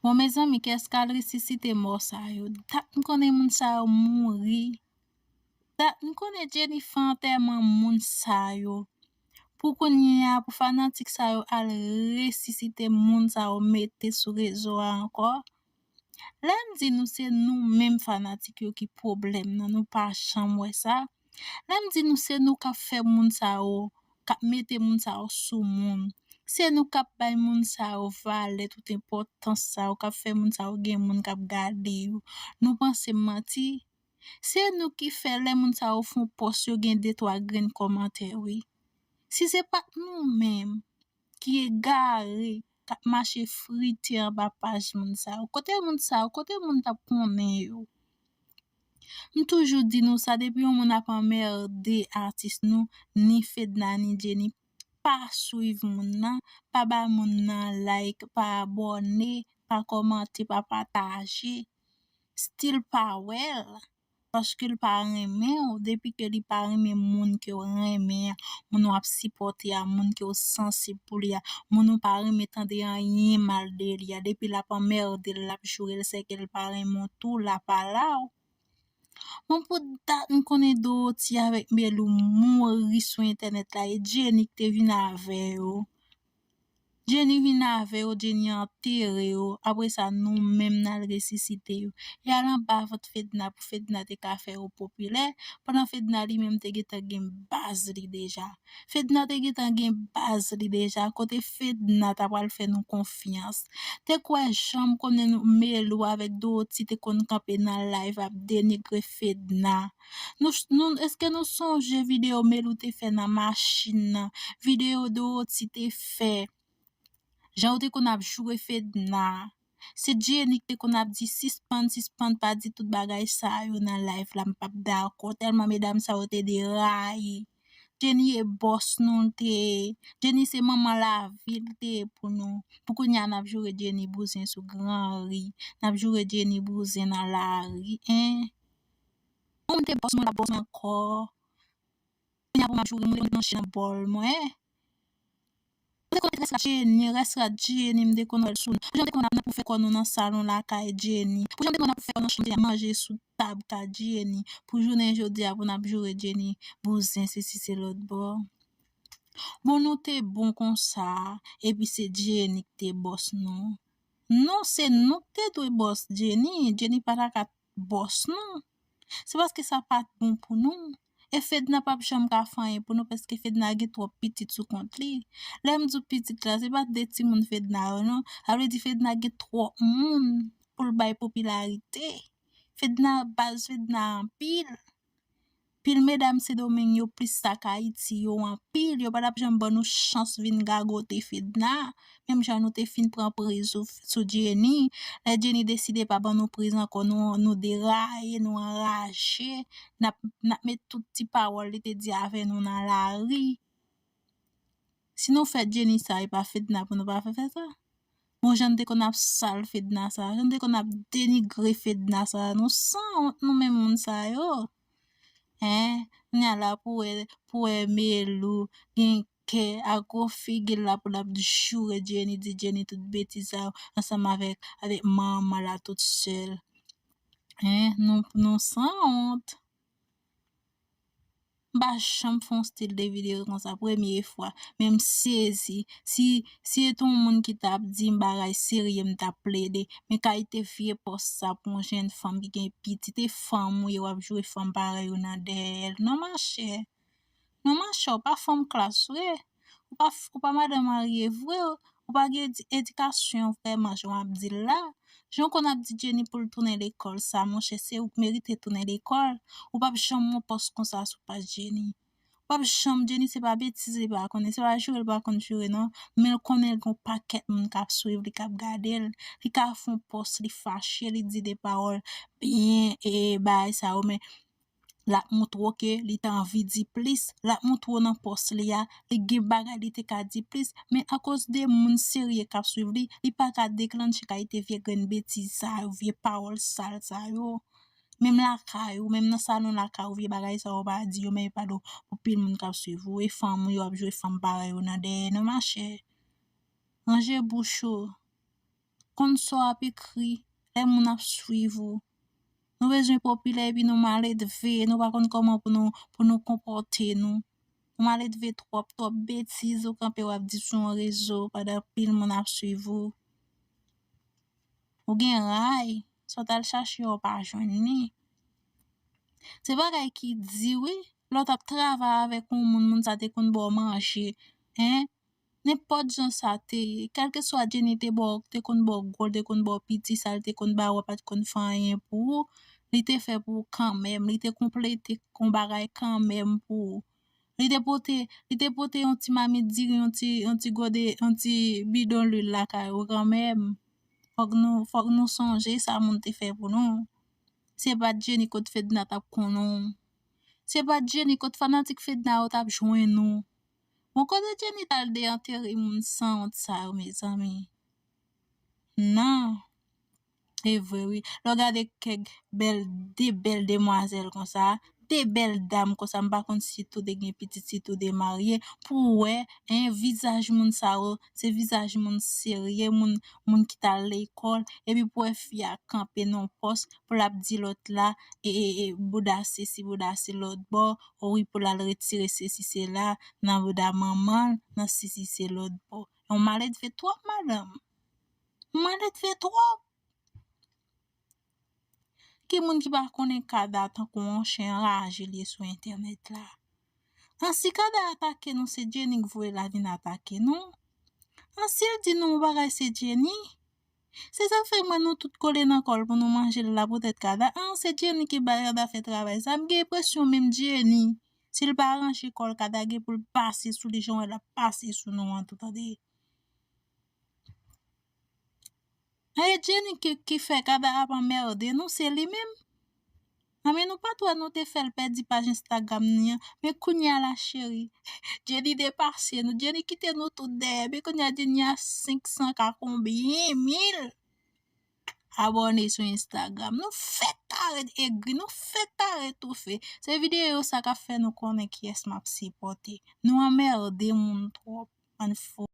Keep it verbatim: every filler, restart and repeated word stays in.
Bon, mezanmi, kiyès k al resisite mò sa yo? Dat m konnen moun sa yo mouri. Dat m konnen Jenny fè antèman moun sa yo. Pou kounye a, pou fanatik sa yo al resisite moun sa yo mete sou rezo a ankò. Lè m di nou, se nou menm fanatik yo ki pwoblèm nan, nou pa janm wè sa. Lè m di nou, se nou k ap fè moun sa yo, k ap mete moun sa yo sou moun. Se nou k ap bay moun sa yo valè, tout enpòtans sa yo, k ap fè moun sa yo gen moun k ap gade yo. Nou panse m manti? Se nou ki fè lè moun sa yo fè yon pòs, yo gen de twa grenn kòmantè, wi. Si se pa t nou menm ki egare, k ap mache frite anba paj moun sa yo, kote moun sa yo, kote moun t ap konnen yo? M toujou di nou sa, depi yon moun ap anmède atis nou, ni Fedna, ni Jenny, pa swiv moun nan, pa ba moun nan like, pa abòne, pa kòmante, pa pataje. Still pa wè l, paske l pa renmen w. Depi ke li pa renmen moun ke w renmen an, moun w ap sipòte a, moun ke w sansib pou li a, moun ou pa renmen tande anyen mal de li a, depi l ap anmède l, l ap joure l, sèke l pa renmen w tou, l ap ala w. Bon, pou dat m konnen Dorothy avèk Melou mouri sou entènèt la, e Jenny ki te vin avè yo. Jenny vin avè yo, Jenny antere yo. Apre sa, nou menm n al resisite yo. E al anba vant Fedna pou Fedna te ka fè yo popilè, pandan Fedna li menm te gentan gen baz li deja. Fedna te gentan gen baz li deja, kote Fedna ta pral fè nou konfyans. Te kwè jan m konnen nou, Melou avèk Dorothy te konn kanpe nan live ap denigre Fedna. Nou, nou, èske nou sonje videyo Melou te fè nan machin nan? Videyo Dorothy te fè. Jan yo te konn ap joure Fedna. Se Jenny ki te konn ap di, "Sispann, sispann, pa di tout bagay sa yo nan live la, m p ap dakò." Tèlman medam sa yo te deraye. Jenny e bòs nou l te ye. Jenny se manman lavi l te ye pou nou. Pou kounye a n ap joure Jenny bouzen sou gran ri. N ap joure Jenny bouzen nan lari, en. Yon moun te bòs mwen, l ap bòs mwen ankò. Kounye a pou m ap joure moun, moun nan chen nan bòl mwen. Ou te konn rès rat Jenny, rès rat Jenny, m te konn wè l sou nou. Pou jan te konn ap nan pou fè kò nou nan salon lakay Jenny. Pou jan te konn ap fè kò nan chanm te ap manje sou tab ka Jenny. Pou jounen jodi a pou n ap joure Jenny bouzen sesi se lòt bò. Bon, nou te bon konsa, epi se Jenny ki te bòs nou. Non, se nou ki te dwe bòs Jenny. Jenny pa ta ka bòs nou. Se paske sa pa t bon pou nou. E Fedna p ap janm ka fè anyen pou nou, paske Fedna gen twòp pitit sou kont li. Lè m di w pitit la, se pa de timoun Fedna yo, non. Sa vle di Fedna gen twòp moun pou l bay popilarite. Fedna, baz Fedna anpil. Pil medam Sendomeng yo plis sa k Ayiti yo anpil. Yo pa t ap janm ban nou chans vin gagote Fedna. Menm jan nou te fin pran priz sou, sou Jenny. Lè Jenny deside pa ban nou priz ankò, nou, nou deraye, nou anraje. N ap, n ap met tout ti pawòl li te di avè nou nan lari. Si nou fè Jenny sa, e pa Fedna pou nou pa fè, fè sa. Bon, jan n te konn ap sal Fedna sa, jan n te konn ap denigre Fedna sa, nou sanwont nou menm moun sa yo. Hein? Kounye a la pou wè, pou wè Melou gen kè ak gwo figi l la pou l ap joure Jenny, di Jenny tout betiz sa yo ansanm avèk, avèk manman la tout sèl. Hein? Nou, nou sanwont. M pa janm fè yon stil de videyo konsa, premye fwa. Men m sezi. Si, si se te yon moun ki t ap di m bagay serye, m t ap plede. Men kalite vye pòs sa pou yon jèn fanm ki gen pitit, e fanm ou ye, w ap joure fanm parèy ou nan dèyè l. Non, machè. Non, machè, ou pa fanm klas vre. Ou pa, ou pa madan marye vre. Ou pa gen edi-, edikasyon vrèman, jan w ap di l la. Jan w konn ap di Jenny pou l tounen lekòl sa, monchè, se ou k merite tounen lekòl. Ou p ap janm wè yon pòs konsa sou paj Jenny. Ou p ap janm, Jenny se pa betiz li pa konnen, se pa joure li pa konn joure non, men l konnen l gen yon pakèt moun k ap swiv li, k ap gade l. Li ka fè yon pòs, li fache, li di de pawòl byen e bagay sa yo, men l ap montre w ke li ta anvi di plis, l ap montre w nan pòs li a, li gen bagay li te ka di plis, men akoz de moun serye k ap swiv li, li pa ka deklanche kalite vye grenn betiz sa yo, vye pawòl sal sa yo. Menm lakay ou, menm nan salon lakay ou, vye bagay sa yo pa di yo, men e pa dwe pou pil moun k ap swiv ou, e fanm ou yo ap joure fanm parèy ou nan dèyè non, machè. Ranje bouch ou. Konn sa w ap ekri, lè moun ap swiv ou. Nou bezwen popilè epi nou maledve, nou pa konn kòman pou nou, pou nou konpòte nou. Nou maledve twòp, twòp betiz ou kanpe w ap di sou yon rezo pandan anpil moun ap swiv ou. Ou gen ray, sa w t al chache a w pa jwenn li. Se bagay ki di wi, lè w t ap travay avèk yon moun, moun sa te konn ba w manje, en, nenpòt jan sa te ye, kèlkeswa Jenny te ba w, te konn ba w gwo, te konn ba w piti, sa l te konn ba w, pa t konn fè anyen pou ou, li te fè pou ou kanmenm, li te konplete yon bagay kanmenm pou ou. Li te pote, li te pote yon ti mamit diri, yon ti, yon ti gode, yon ti bidon lwil lakay ou kanmenm. Fòk nou, fòk nou sonje sa moun te fè pou nou. Se pa t Jenny kot Fedna t ap konnen w. Se pa t Jenny kot fanatik Fedna yo t ap jwenn ou. Bon, kote Jenny t al deantere moun sanwont sa yo, mezanmi? Non. E vre, wi. Lè w gade kèk bèl, de bèl demwazèl konsa, de bèl dam konsa, m pa konn si tou de gen pitit, si tou de marye, pou w wè, en, vizaj moun sa yo, se vizaj moun serye, moun, moun ki t al lekòl, epi pou w wè fi a kanpe nan pòs, pou l ap di lòt la, e, e, e, bouda sesi, bouda se lòt bò, o wi, pou l al retire sesi, sela, nan bouda manman l, nan sesi, se lòt bò. Yon maledve twòp, madanm. Yon maledve twòp. Ki moun ki pa konnen Kada tankou yon chen anraje li ye sou entènèt la? An si Kada atake nou, se Jenny k voye l al vin atake nou? An si l di nou yon bagay, se Jenny? Se sa k fè m wè nou tout kole nan kò l pou nou manje l la poutèt Kada. An, se Jenny ki bay Kada fè travay sa. M gen enpresyon menm Jenny, si l pa ranje kò l, Kada gen pou l pase sou li jan w wè l ap pase sou nou an tou, tande. E Jenny ki, ki fè Kada ap anmède nou, se li menm. Anben nou pa t wè nou te fè l pèdi paj Instagram ni an. Men kounye a la cheri, Jenny depase nou. Jenny kite nou tout dèyè. Men kounye a Jenny a senk san ka konbyen mil abòne sou Instagram. Nou fèk kare egri, nou fèk kare toufe. Se videyo sa k ap fè nou konnen kiyès m ap sipòte. Nou anmède moun twòp, bann fou.